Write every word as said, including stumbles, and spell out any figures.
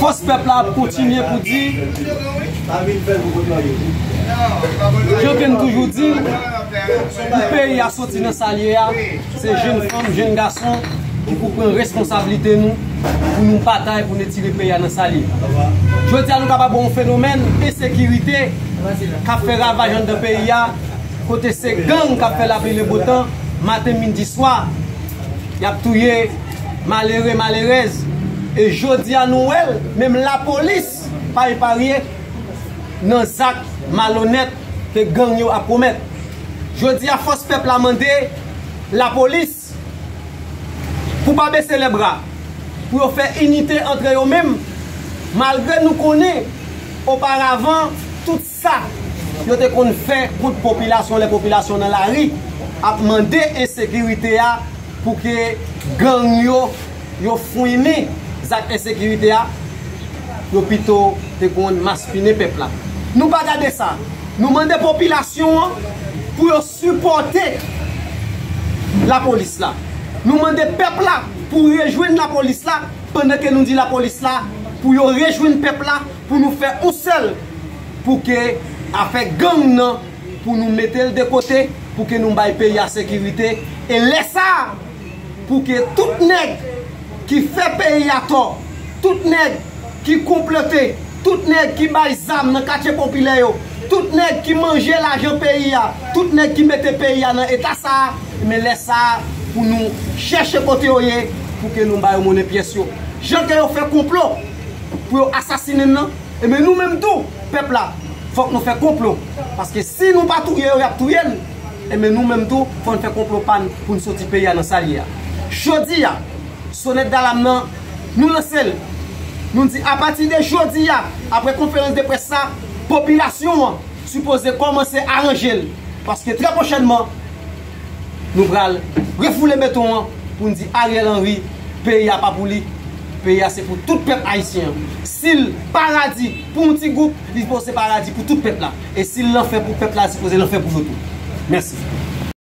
Fòs pèp la ap kontinye pou di, jan ke n toujou di l, pou peyi a soti nan sa l ye a, se jenn fanm, jenn gason ki pou pran responsablite nou, pou nou batay, pou n retire peyi a nan sa l ye. Jodi a, nou kapab wè yon fenomèn ensekirite k ap fè ravaj anndan peyi a, kote se gang k ap fè lapli lebotan, maten, midi, swa. Y ap touye malere, malerèz. E jodi a, nou wè l, menm lapolis pa eparye nan zak malonèt ke gang yo ap komèt. Jodi a, fòs pèp la mande lapolis pou pa bese lè bra, pou yo fè inite antre yo menm, malgre nou konnen oparavan tout sa yo te konn fè kont popilasyon, lè popilasyon nan lari ap mande ensekirite a, pou ke gang yo, yo fwennen zak ensekirite a, yo pito te konn maspinen pèp la. Nou pa gade sa. Nou mande popilasyon an pou yo sipòte lapolis la. Nou mande pèp la pou rejwenn lapolis la, pandan ke nou di lapolis la pou yo rejwenn pèp la, pou nou fè yon sèl, pou ke afè gang nan, pou nou mete l de kote, pou ke nou bay peyi a sekirite. E lè sa a, pou ke tout nèg ki fè peyi a tò, tout nèg ki konplote, tout nèg ki bay zam nan katye popilè yo, tout nèg ki manje lajan peyi a, tout nèg ki mete peyi a nan eta sa a, men lè sa a, pou nou chèche kote yo ye, pou ke nou ba yo monnen pyès yo. Jan ke yo fè konplo pou yo asasinen n nan, enben nou menm tou, pèp la, fòk nou fè konplo. Paske si nou pa touye yo, y ap touye n. Enben nou menm tou, fò n fè konplo pa n pou n soti peyi a nan sa l ye a. Jodi a, sonèt dalam nan, nou lanse l. Nou di apati de jodi a, apre konferans de près sa, popilasyon an sipoze kòmanse aranje l. Paske trè pwochènman, nou pral refoule beton an pou n di Ariel Henry, peyi a pa pou li, peyi a se pou tout pèp ayisyen an. Si l paradi pou yon ti gwoup, li sipoze paradi pou tout pèp la. E si l lanfè pou pèp la, li sipoze lanfè pou yo tou. Mèsi.